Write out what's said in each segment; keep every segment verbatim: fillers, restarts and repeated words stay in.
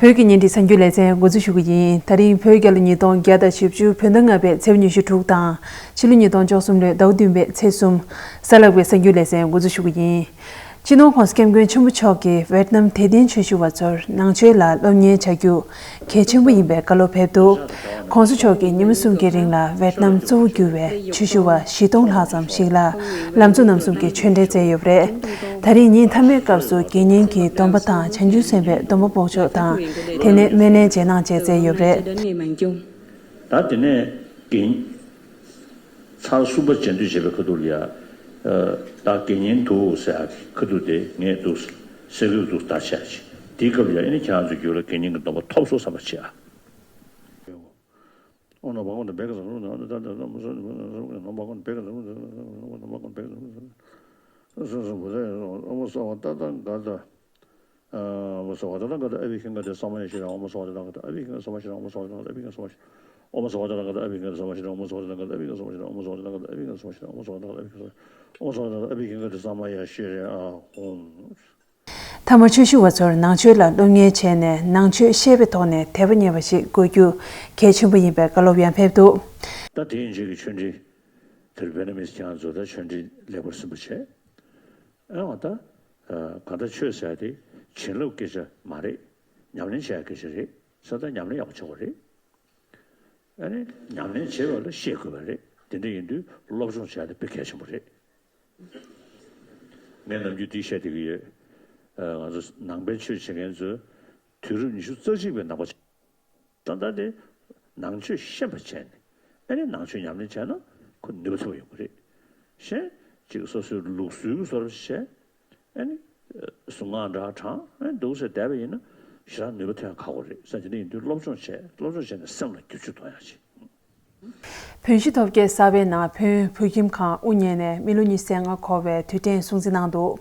བོད་ཀྱི་བརྙན་འཕྲིན་གསར་འགྱུར་ལེ་ཚན་འགོ་འཛུགས་ཞུ་གི་ཡིན། ད་རིང་བོད་རྒྱལ་ལོ་ཉིས་སྟོང་བརྒྱ་དང་བཞི་བཅུ་བོད་ཟླ་ལྔ་པའི་ཚེས་ཉི་ཤུ་དྲུག་དང་ཕྱི་ལོ་ཉིས་སྟོང་བཅུ་གསུམ་ལོའི་ཟླ་བ་བདུན་པའི་ཚེས་གསུམ། གཟའ་ལྷག་པའི་གསར་འགྱུར་ལེ་ཚན་འགོ་འཛུགས་ཞུ་གི་ཡིན། སྤྱི་ནོར་༸གོང་ས་༸སྐྱབས་མགོན་ཆེན་པོ་མཆོག་གིས་ཝེད་ནམ་དད་ལྡན་ཆོས་ཞུ་བ་ཚོར་ནང་ཆོས་ལ་སློབ་གཉེར་བྱ་རྒྱུ་གལ་ཆེན་པོ་ཡིན་པའི་བཀའ་སློབ་ཕེབས་འདུག ༸གོང་ས་མཆོག་གིས་ཉིན་མོ་གསུམ་གྱི་རིང་ལ་ཝེད་ནམ་གཙོ་བོ་གྱུར་བའི་ཆོས་ཞུ་བ་བཞི་སྟོང་ལྷག་ཙམ་ཞིག་ལ་ལམ་གཙོ་རྣམ་གསུམ་གྱི་ཆོས་འབྲེལ་སྩལ་ཡོད་པ་རེད། ད་རིང་ཉིན་མཐའ་མའི་སྐབས་སུ་དགེ་བསྙེན་གྱི་སྡོམ་པ་དང་བྱང་ཆུབ་སེམས་དཔའི་སྡོམ་པ་འབོགས་ཆོག་དང་། དེ་ནས་སྨན་བླའི་རྗེས་གནང་བཅས་སྩལ་ཡོད་པ་རེད། ད་དེ་ནས་དགེ་ཚར་གསུམ་པ་མཇལ་འདོད་བྱེད་པའི་ཁ་ཐུག་ལ་ཡ། ད་དགེ་བསྙེན་འདུག་ཟེར་ཡག་གི་ཁ་ཐུག་དེ་ངས་འདུག་ཟེར་གི་འདུག་ད་བྱས་ཅིག་དེའི་སྐབས་ལ་ཡ་ཨ་ནི་ཁྱེད་རང་ཚོ་རྒྱུད་ལ་དགེ་བསྙེན་གྱི་སྡོམ་པ་ཐོབ་སོང་བསམ་པ་བྱེད་ཨ། ཨོ་ན་བ་ཀོན་ཏ་བེ་ཀ་ཟ་རུ་ན་ད་ད་ད་ན་བ་ཀོན་ཏ་བེ་ཀ་ཟ་རུ་ན་བ་ཀོན་ཏ་བེ་ཀ་ཟ་རུ་ན་ཨོ་མ་ས་བ་ཏ་ཏ་ག་ཏ། ཨོ་མ་ས་བ་ཏ་ཏ་ག་ཏ་ཨ་བི་ཤན་ག་ཏེ་ས་མ་ཡ་ཤི་ར་ཨོ་མ་ས་བ་ཏ་ཏ་ག་ཏ་ཨ་བི་ཤན་ག་ཏེ་ས་མ་ཤི་ར་ཨོ་མ་ས་བ་ཏ་ཏ་ག་ཏ་ཨ་བི་ཤན་ག་ཏེ་ས་མ་ཤི་ར་ཨོ་མ་ས་བ་ཏ་ཏ་ག་ཏ་ཨ་བི་ཤན་ག་ཏེ་ས་མ་ཤི་ར་ཨོ་མ་ས་བ་ཏ་ཏ་ག་ཏ་ཨ་བི་ཤན་ག་ཏེ་ས་མ་ཤི་ར་ཨོ་མ་ས་བ་ཏ་ཏ་ག་ཏ་ཨ་བི་ཤན་ག་ཏེ་ས་མ་ཡ་ཤི་ར་ཨོ། མཐའ་མར་ཆོས་ཞུ་བ་ཚོར་ནང་ཆོས་ལ་སློབ་གཉེར་བྱས་ནས་ནང་ཆོས་ཤེས་པའི་ཐོག་ནས་དད་པ་རྙེད་པ་ཞིག་དགོས་རྒྱུ་གལ་ཆེན་པོ་ཡིན་པའི་བཀའ་སློབ་ཡང་ཕེབས་འདུག་ད་དེའི་རྗེས་ཀྱི་ཆོས་འབྲེལ་དེར་བེ་ན་མིས་ཁྱེད་རང་ཚོ་ད་ཆོས་འབྲེལ་ལེགས་པར་ཟིན་པ་བྱས། ཨེ་འོ་ད། གང་ལྟར་ཆོས་ཟེར་ཡ་དེ་བྱིན་རླབས་སྐད་ཆ་མ་རེད། ཉམས་ལེན་བྱེད་ཡ་སྐད་ཆ་རེད། ས་ད་ཉམས་ལེན་ཡག་པོ་བྱེད་དགོས་རེད། ཨ་ནི་ཉམས་ལེན་བྱེད་པ་ལ་ཤེས་དགོས་པ་རེད། དེ་འདྲ་ཡིན་དུས་སློབ་སྦྱོང་བྱེད་ཡ་དེ་དཔེ་གལ་ཆེན་པོ་རེད། ངས་ནམ་རྒྱུན་འདི་བཤད་བསྡད་ཀྱི་ཡོད། ང་ཚོ་ནང་པའི་ཆོས་བྱེད་མཁན་ཚོས་དུས་རབས་ཉི་ཤུ་རྩ་གཅིག་པའི་ནང་པ་ད་ལྟ་དེ་ནང་ཆོས་ཤེས་པ་བྱས་ནས་ཨ་ནི་ནང་ཆོས་ཉམས་ལེན་བྱས་ན་ཁོ་ནུས་པ་ཐོན་པ་ཡོང་གི་རེད། གཞན་གཅིག་སོ་སོའི་ལུགས་སྲོལ་གྱི་བཟོ་འདྲ་བྱས་ཨ་ནི་གཟུངས་སྔགས་འདྲ་བགྲངས་ཨ་ནི་འདུག་ཟེར་བསྡད་པ་ཡིན་ན་ཞེ་དྲག་ནུས་པ་ཐོན་ཡ་ཁག་པོ་རེད། ས་དེ་འདྲ་ཡིན་དུས་སློབ་སྦྱོང་བྱས་སློབ་སྦྱོང་བྱས་ནས་སེམས་ལ་འགྱུར་བཅོས་གཏོང་ཡ་བྱེད། བོན་གཞིས་སྟོབས་རྒྱས་གསར་པའི་ནང་བོན་བོད་ཁྱིམ་ཁང་དབུ་བརྙེས་ནས་མི་ལོ་ཉི་ཤུ་རྩ་ལྔ་འཁོར་བའི་དུས་དྲན་སྲུང་བརྩི་གནང་འདུག་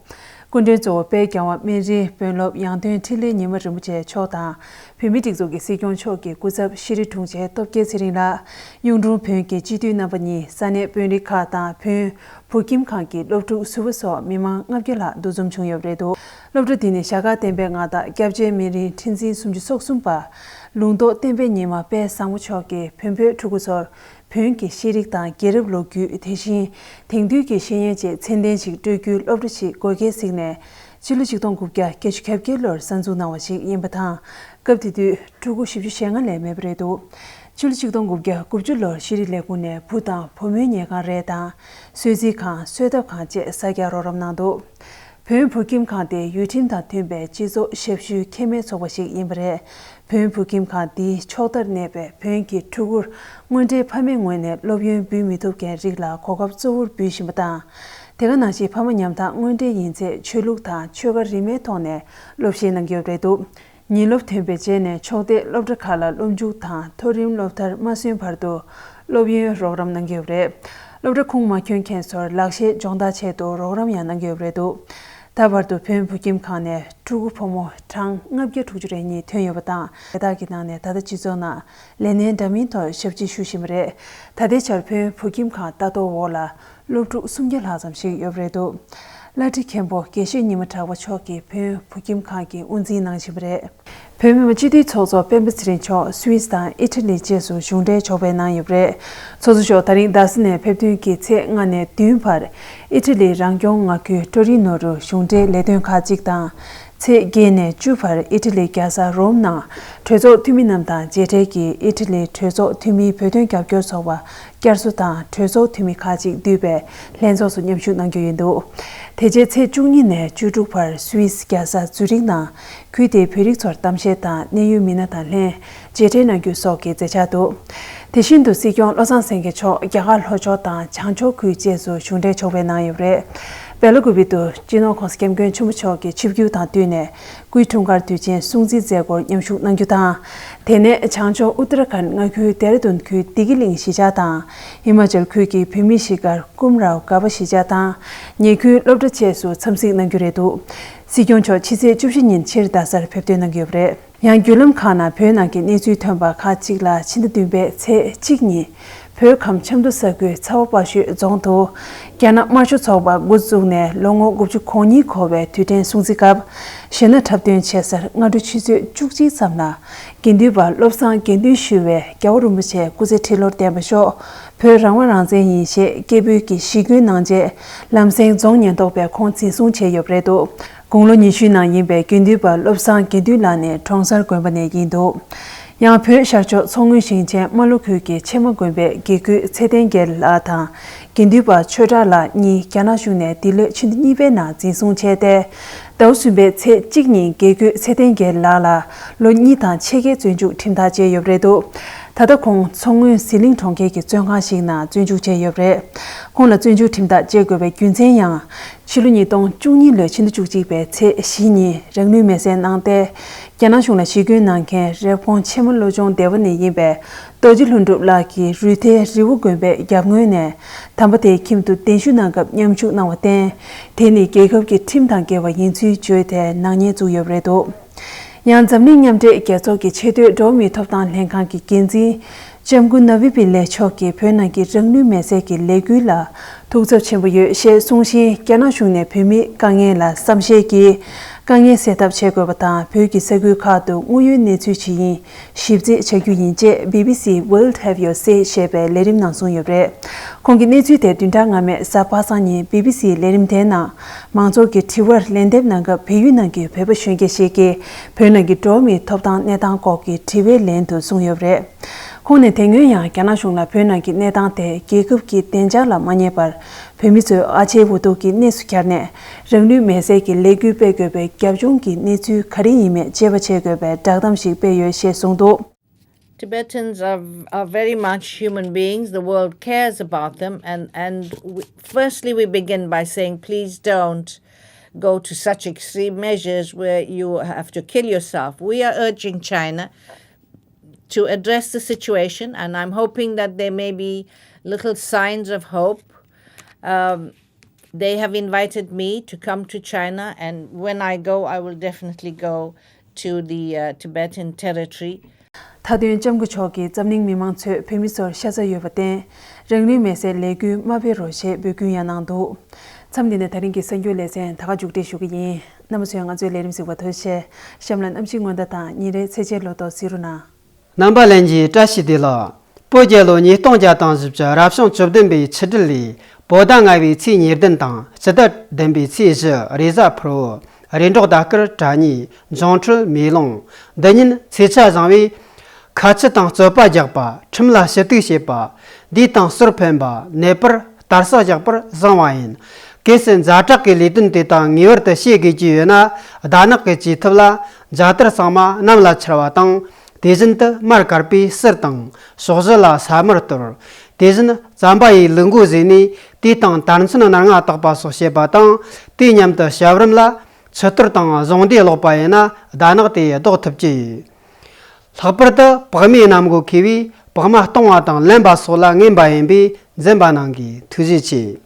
སྐུ་མགྲོན་གཙོ་བོ་དཔལ་རྒྱལ་བ་སྨན་རིའི་དཔོན་སློབ་ཡང་སྟོན་འཕྲིན་ལས་ཉི་མ་རིན་པོ་ཆེ་མཆོག་དང་། བོད་མིའི་སྒྲིག་འཛུགས་ཀྱི་སྲིད་སྐྱོང་མཆོག་གི་སྐུ་ཚབ་ཤེས་རིག་དྲུང་ཆེ་སྟོབས་རྒྱལ་ཚེ་རིང་ལགས། གཡུང་དྲུང་བོན་གྱི་སྤྱི་འཐུས་རྣམ་པ་གཉིས་ས་གནས་དཔོན་རིགས་ཁག་དང་བོན་བོད་ཁྱིམ་ཁང་གི་སློབ་ཕྲུག་ཟུར་པ་སོགས་མི་མང་ལྔ་བརྒྱ་ལྷག་འདུ་འཛོམས་བྱུང་ཡོད་པ་རེད་འདུག་སློབ་གྲྭ་འདི་ནི་ཞྭ་སྒར་བསྟན་པའི་མངའ་བདག་སྐྱབས་རྗེ་སྨན་རིའི་ཁྲི་འཛིན་སུམ་ཅུ་སོ་གསུམ་པ་ལུང་རྟོགས་བསྟན་པའི་ཉི་མ་དཔལ་བཟང་པོ་མཆོག་གིས་བོན་པོའི་ཕྲུ་གུ་ཚོར་བོན་གྱི་ཤེས་རིག་དང་རྒྱལ་རབས་ལོ་རྒྱུས། དེ་བཞིན་དེང་དུས་ཀྱི་ཤེས་ཡོན་བཅས་ཚད་ལྡན་ཞིག་སྤྲོད་རྒྱུའི་སློབ་གྲྭ་ཞིག་དགོས་གལ་གཟིགས་ནས། ཕྱི་ལོ་ཆིག་སྟོང་དགུ་བརྒྱ་བརྒྱད་ཅུ་གྱ་བརྒྱད་ལོར་གསར་འཛུགས་གནང་བ་ཞིག་ཡིན་པ་དང་། སྐབས་དེ་དུས་ཕྲུ་གུ་བཞི་བཅུ་ཞེ་ལྔ་ལས་མེད་པ་རེད་འདུག་ཕྱི་ལོ་ཆིག་སྟོང་དགུ་བརྒྱ་དགུ་བཅུ་ལོར་ཤེས་རིག་ལས་ཁུངས་ནས་བུ་དང་བུ་མོའི་ཉལ་ཁང་རེ་དང་། གསོལ་ཚིགས་ཁང་། གསོལ་ཐབ་ཁང་བཅས་གསར་རྒྱག་རོགས་རམ་གནང་འདུག་བོན་བོད་ཁྱིམ་ཁང་དེ་ཡུལ་ཁྲིམས་དང་མཐུན་པའི་སྤྱི་ཚོགས་ཞབས་ཞུའི་ཁེ་མེད་ཚོགས་པ་ཞིག་ཡིན་པ་རེད། བོན་བོད་ཁྱིམ་ཁང་འདིའི་ཕྱོགས་མཐར་གནས་པའི་བོན་གྱི་ཕྲུ་གུར་དངོས་འབྲེལ་ཕ་མའི་ངོས་ནས་སློབ་ཡོན་འབུལ་མི་ཐུབ་མཁན་རིགས་ལ་གོ་སྐབས་གཙོ་བོར་འབུལ་བཞིན་པ་དང་། དེ་ག་ནང་བཞིན་ཕ་མ་ཉམ་ཐག་དངོས་འབྲེལ་ཡིན་ཚད་ཆོས་ལུགས་དང་ཆོལ་ཁ་རིས་མེད་ཐོག་ནས་སློབ་གཞས་གནང་གི་ཡོད་པ་རེད་འདུག་ཉིན་སློབ་ཐོན་པའི་རྗེས་ནས་ཕྱོགས་མཐའི་སློབ་གྲྭ་ཁག་ལ་སློབ་འཇུག་དང་མཐོ་རིམ་སློབ་མཐར་མ་སོན་བར་དུ་སློབ་ཡོན་རོགས་རམ་གནང་གི་ཡོད་པ་རེད། སློབ་གྲྭ་ཁུངས་མ་འཁྱོལ་མཁན་ཚོར་ལག་ཤེས་སྦྱོང་བརྡར་ཆེད་དུ་རོགས་རམ་ཡང་གནང་གི་ཡོད་པ་རེད་འདུག་ད་བར་དུ་བོན་བོད་ཁྱིམ་ཁང་ནས་ཕྲུ་གུ་ཕོ་མོ་གྲངས་ལྔ་བརྒྱ་དྲུག་ཅུ་རེ་གཉིས་ཐོན་ཡོད་པ་དང་། དེ་དག་གི་ནང་ནས་ད་ལྟ་སྤྱི་ཚོགས་ནང་ལས་གནས་འདྲ་མིན་ཐོག་ཞབས་ཕྱི་ཞུ་བཞིན་པ་རེད། ད་ལྟའི་ཆར་བོན་བོད་ཁྱིམ་ཁང་ལྟ་རྟོག་འོག་ལ་སློབ་ཕྲུག་སུམ་བརྒྱ་ལྷག་ཙམ་ཞིག་ཡོད་པ་རེད་འདུག་བླ་བྲེ་མཁན་པོ་དགེ་བཤེས་ཉི་མ་གྲགས་པ་མཆོག་གིས་བོན་བོད་ཁྱིམ་ཁང་གི་དབུ་འཛིན་གནང་བཞིན་པ་རེད། བོད་མི་མང་སྤྱི་འཐུས་ཚོགས་གཙོ་སྤེན་པ་ཚེ་རིང་མཆོག་སུད་སི་དང་ཨི་ཊ་ལི་བཅས་སུ་གཞུང་འབྲེལ་ཕྱོགས་ཕེབས་གནང་ཡོད་པ་རེད། ཚོགས་གཙོ་མཆོག་ད་རིང་རྡ་ས་ནས་ཕེབས་ཐོན་གྱི་ཚེས་ལྔ་ནས་བདུན་བར་ཨི་ཊ་ལི་རང་སྐྱོང་མངའ་ཁུལ་ཊོ་རི་ནོ་རུ་གཞུང་འབྲེལ་ལས་དོན་ཁག་ཅིག་དང་། ཚེས་བརྒྱད་ནས་བཅུ་བར་ཨི་ཊ་ལི་རྒྱལ་ས་རོམ་ནང་གྲོས་ཚོགས་འཐུས་མི་རྣམས་དང་མཇལ་འཕྲད་ཀྱིས་ཨི་ཊ་ལིའི་གྲོས་ཚོགས་འཐུས་མིའི་བོད་དོན་རྒྱབ་སྐྱོར་ཚོགས་པ་བསྐྱར་གསོ་དང་གྲོས་ཚོགས་འཐུས་མི་ཁག་ཅིག་འདུས་པའི་ལྷན་ཚོགས་སུ་མཉམ་ཞུགས་གནང་རྒྱུ་ཡིན་འདུག་དེ་རྗེས་ཚེས་བཅུ་གཉིས་ནས་བཅུ་དྲུག་བར་སུད་སི་རྒྱལ་ས་ཛུ་རིག་ནང་ཁུལ་དེའི་བོད་རིགས་ཚོར་གཏམ་བཤད་དང་གནད་ཡོད་མི་སྣ་དང་ལྷན་མཇལ་འཕྲད་གནང་རྒྱུ་སོགས་ཀྱི་མཛད་འཆར་འདུག་དེ་བཞིན་དུ་སྲིད་སྐྱོང་བློ་བཟང་སེང་གེ་མཆོག་རྒྱ་གར་ལྷོ་ཕྱོགས་དང་བྱང་ཕྱོགས་ཁུལ་བཅས་སུ་གཞུང་འབྲེལ་ཕྱོགས་ཕེབས་གནང་ཡོད་པ་རེད། སྦེལ་ཀོབ་ཏུ་སྤྱི་ནོར་༸གོང་ས་༸སྐྱབས་མགོན་ཆེན་པོ་མཆོག་གི་ཆིབས་བསྒྱུར་དང་བསྟུན་ནས། སྐུའི་འཁྲུངས་སྐར་དུས་ཆེན་སྲུང་བརྩི་མཛད་སྒོར་མཉམ་ཞུགས་གནང་རྒྱུ་དང་། དེ་ནས་བྱང་ཕྱོགས་ཨུ་ཏར་ཁཱན་མངའ་ཁུལ་ལྡེ་ར་ལྡུན་ཁུལ་བདེ་སྐྱིད་གླིང་གཞིས་ཆགས་དང་། ཧི་མ་ཅལ་ཁུལ་གྱི་བོད་མིའི་གཞིས་སྒར་ཀུམ་རའོ་ག་པ་གཞིས་ཆགས་དང་། ཉེ་ཁུལ་སློབ་གྲྭ་བཅས་སུ་འཚམས་གཟིགས་གནང་རྒྱུ་རེད་འདུག་སྲིད་སྐྱོང་མཆོག་ཕྱི་ཚེས་བཅུ་བཞི་ཉིན་ཕྱིར་རྡ་སར་ཕེབས་ཐོན་གནང་གི་ཡོད་པ་རེད། ཡང་བརྒྱུད་ལམ་ཁག་ནང་བོད་ནང་གི་གནས་ཚུལ་ཐོན་པ་ཁག་ཅིག་ལ་ཕྱི་ཟླ་བདུན་པའི་ཚེས་གཅིག་ཉིན་ བོད་ཁམས་ཆབ་མདོ་ས་ཁུལ་ཚ་བ་དཔའ་ཤོད་རྫོང་དུ། རྒྱ་ནག་དམར་ཤོག་ཚོགས་པ་འགོ་བཙུགས་ནས་ལོ་ངོ་དགུ་བཅུ་གོ་གཉིས་འཁོར་བའི་དུས་དྲན་སྲུང་བརྩི་སྐབས། གཞས་སྣ་འཁྲབ་སྟོན་བྱེད་སར་སྔ་དྲོ་ཆུ་ཚོད་བཅུ་གཅིག་ཙམ་ལ། དགེ་འདུན་པ་བློ་བཟང་དགེ་འདུན་ཞུ་བས་རྒྱལ་བ་རིན་པོ་ཆེའི་སྐུ་ཚེ་ཁྲི་ལོར་བརྟན་པར་ཤོག་བོད་རང་དབང་རང་བཙན་ཡིན་ཞེས་སྐད་འབོད་ཀྱིས་གཞིས་མགོན་གནང་རྗེས། ལམ་སེང་རྫོང་ཉེན་རྟོག་པས་ཁོང་འཛིན་བཟུང་བྱས་ཡོད་པ་རེད་འདུག་དགུང་ལོ་ཉི་ཤུའི་ནང་ཡིན་པའི་དགེ་འདུན་པ་བློ་བཟང་དགེ་འདུན་ལགས་ནི་གྲོང་གསར་དགོན་པ་ནས་ཡིན་འདུག་ཡང་བོད་ཤར་ཕྱོགས་མཚོ་སྔོན་ཞིང་ཆེན་རྨ་ལྷོ་ཁུལ་གྱི་ཆེ་མ་དགོན་པའི་དགེ་བསྐོས་ཚེ་བརྟན་རྒྱལ་ལགས་དང་། དགེ་འདུན་པ་ཆོས་གྲགས་ལགས་གཉིས་རྒྱ་ནག་གཞུང་ནས་འདི་ལོའི་ཕྱི་ཟླ་གཉིས་པའི་ནང་འཛིན་བཟུང་བྱས་ཏེ། ཟླ་བ་གསུམ་པའི་ཚེས་གཅིག་ཉིན་དགེ་བསྐོས་ཚེ་བརྟན་རྒྱལ་ལགས་ལ་ལོ་གཉིས་དང་ཕྱེད་ཀའི་བཙོན་འཇུག་ཁྲིམས་ཐག་བཅད་ཡོད་པ་རེད་འདུག་ད་ལྟ་ཁོང་མཚོ་སྔོན་ཟི་ལིང་གྲོང་ཁྱེར་གྱི་བཙོན་ཁང་ཞིག་ནང་བཙོན་འཇུག་བྱས་ཡོད་པ་རེད། ཁོང་ལ་བཙོན་འཇུག་ཁྲིམས་ཐག་བཅད་དགོས་པའི་རྒྱུ་མཚན་ཡང་། ཕྱི་ལོ་ཉིས་སྟོང་བཅུ་གཉིས་ལོའི་ཕྱི་ཟླ་བཅུ་གཅིག་པའི་ཚེས་བཞི་ཉིན་རང་ལུས་མེར་སྲེག་གནང་སྟེ། རྒྱ་ནག་གཞུང་ལ་ཞི་རྒོལ་གནང་མཁན་རེབ་གོང་ཆེ་མོ་བློ་སྦྱོང་སྡེ་བ་ནས་ཡིན་པའི་རྡོ་རྗེ་ལྷུན་གྲུབ་ལགས་ཀྱི་རུས་ཐལ་རི་བོ་དགོན་པའི་རྒྱབ་ངོས་ནས་དམ་པ་དེའི་ཁྱིམ་དུ་གདན་ཞུ་གནང་སྐབས་མཉམ་ཞུགས་གནང་བར་བརྟེན། དེ་ནི་རྒྱལ་ཁབ་ཀྱི་ཁྲིམས་དང་འགལ་བ་ཡིན་ཚུལ་བརྗོད་དེ་ནག་ཉེས་བཙུགས་ཡོད་པ་རེད་འདུག་ཡང་འཛམ་གླིང་མཉམ་འབྲེལ་རྒྱལ་ཚོགས་ཀྱི་ཆེས་མཐོའི་འགྲོ་བ་མིའི་ཐོབ་ཐང་ལྷན་ཁང་གི་འགན་འཛིན། ལྕམ་སྐུ་ན་བི་པི་ལེ་མཆོག་གིས་བོད་ནང་གི་རང་ལུས་མེར་སྲེག་གི་ལས་འགུལ་ལ་ཐུགས་འཚབ་ཆེན་པོ་ཡོད་ཞེས་གསུངས་ཤིང་། རྒྱ་ནག་གཞུང་ནས་བོད་མིའི་དཀའ་ངལ་ལ་བསམ་ཤེས་ཀྱིས་དཀའ་ངལ་སེལ་ཐབས་བྱེད་དགོས་པ་དང་། བོད་ཀྱི་ས་ཁུལ་ཁག་ཏུ་དངོས་ཡོད་གནས་ཚུལ་ཇི་ཡིན་ཞིབ་རྩད་བྱ་རྒྱུ་ཡིན་ཅེས་བི་བི་སི་World Have Your Say ཞེས་པའི་ལས་རིམ་ནང་གསུངས་ཡོད་པ་རེད། ཁོང་གིས་གནས་ཚུལ་དེ་བདུན་ཕྲག་སྔ་མའི་གཟའ་པ་སངས་ཉིན་བི་བི་སིའི་ལས་རིམ་དེའི་ནང་མང་ཚོགས་ཀྱི་དྲི་བར་ལན་འདེབས་གནང་སྐབས། བལ་ཡུལ་ནང་གི་བོད་པ་གཞོན་སྐྱེས་ཤིག་གིས་བོད་ནང་གི་འགྲོ་བ་མིའི་ཐོབ་ཐང་གནས་སྟངས་སྐོར་གྱི་དྲི་བའི་ལན་དུ་གསུངས་ཡོད་པ་རེད། ཁོང་ནས་དེ་སྔོན་ཡང་རྒྱ་ནག་གཞུང་ལ་བོད་ནང་གི་གནས་སྟངས་དེ་རྒྱལ་ཁབ་ཀྱི་བདེ་འཇགས་ལ་མ་ཉེས་པར། བོད་མི་ཚོས་ཨ་ཆེའི་འུ་ཐུག་གི་གནས་སུ་གྱར་ནས། རང་ལུས་མེར་སྲེག་གི་ལས་འགུལ་སྤེལ་དགོས་པའི་རྒྱབ་ལྗོངས་ཀྱི་གནས་ཚུལ་ག་རེ་ཡིན་མིན་དཔྱད་པ་བྱེད་དགོས་པའི་བསྒྲགས་གཏམ་ཞིག་སྤེལ་ཡོད་ཞེས་གསུངས་འདུག Tibetans are, are very much human beings. The world cares about them. And, and we, firstly, we begin by saying, please don't go to such extreme measures where you have to kill yourself. We are urging China to address the situation, and I'm hoping that there may be little signs of hope. Um, they have invited me to come to China, and when I go, I will definitely go to the uh, Tibetan territory. མཐའ་དོན་ལྕམ་སྐུ་མཆོག་གིས་འཛམ་གླིང་མི་མང་ཚོས་བོད་མི་ཚོར་ཤ་ཚ་ཡོད་པར་བརྟེན། རང་ལུས་མེར་སྲེག་ལས་འགུལ་མ་སྤེལ་རོགས་ཞེས་འབོད་སྐུལ་ཡང་གནང་འདུག་མཚམས་འདི་ནས་ད་རིང་གི་གསར་འགྱུར་ལེ་ཚན་ད་ག་མཇུག་སྒྲིལ་ཞུ་གི་ཡིན། རྣམ་པ་ཚོས་ང་ཚོའི་ལས་རིམ་གཟིགས་པར་ཐུགས་རྗེ་ཆེ། གཤམ་ལ་གནམ་གཤིས་སྔོན་བརྡ་དང་ཉིན་རེའི་ཚེས་ཆའི་ལོ་ཐོ་གཟིགས་རོགས་གནང་། རྣམ་པ་ལྷན་རྒྱས་བཀྲ་ཤིས་བདེ་ལེགས། བོད་རྒྱལ་ལོ་ཉིས་སྟོང་བརྒྱ་དང་བཞི་བཅུ་རབ་བྱུང་བཅུ་བདུན་པའི་ཆུ་སྦྲུལ་ལོའི་བོད་ཟླ་ལྔ་པའི་ཚེས་ཉེར་བདུན་དང་སྤྱི་ཟླ་བདུན་པའི་ཚེས་བཞི་རེས་གཟའ་ཕུར་བུ། རེས་འབྲོག་ཟླ་སྐར་གྲངས་གཉིས། འབྱུང་འཕྲོད་མེ་ལོང་། འདི་ཉིན་ཚེས་ཆ་བཟང་བས། ཁ་ཆུ་དང་རྩོད་པ་རྒྱག་པ། ཁྲིམས་ལ་ཞུ་གཏུག་བྱེད་པ། བདུད་དང་གསུར་འཕེན་པ། ནད་པར་དར་ཟ་རྒྱག་པར་བཟང་བ་ཡིན། གལ་སྲིད་ཛ་དྲག་གི་ལས་དོན་དེ་དག་ངེས་པར་དུ་བྱེད་དགོས་ཀྱི་ཡོད་ན། ཟླ་ནག་གི་བཅོས་ཐབས་ལ་ཛ་དར་གཙང་མ་གནམ་ལ་འཕྱར་བ་དང་། དེ་བཞིན་དུ་མར་དཀར་པོའི་གསུར་དང་། ཕྱོགས་བཞི་ལ་ས་དམར་གཏོར། དེ་བཞིན་རྩམ་པ་ཡི་ལུག་མགོ་བཟོས་ནས་དུས་དང་དར་ཚོན་སྣ་ལྔ་བཏགས་པ་སོགས་བྱེད་པ་དང་། དུས་མཉམ་དུ་ཞབས་རིམ་ལ་ཆུ་གཏོར་དང་གཟུངས་འདས་ཀློག་པ་ཡིན་ན་ཟླ་ནག་དེ་ཟློག་ཐུབ་ཀྱི་ཡོད། ལྷག་པར་དུ་བག་མའི་སྣམ་སྒོ་ཁེལ་བས་བག་མ་གཏོང་བ་དང་ལེན་པ་སོགས་ལ་ངན་པ་ཡིན་པས་འཛེམ་པ་གནང་གིས། ཐུགས་རྗེ་ཆེ།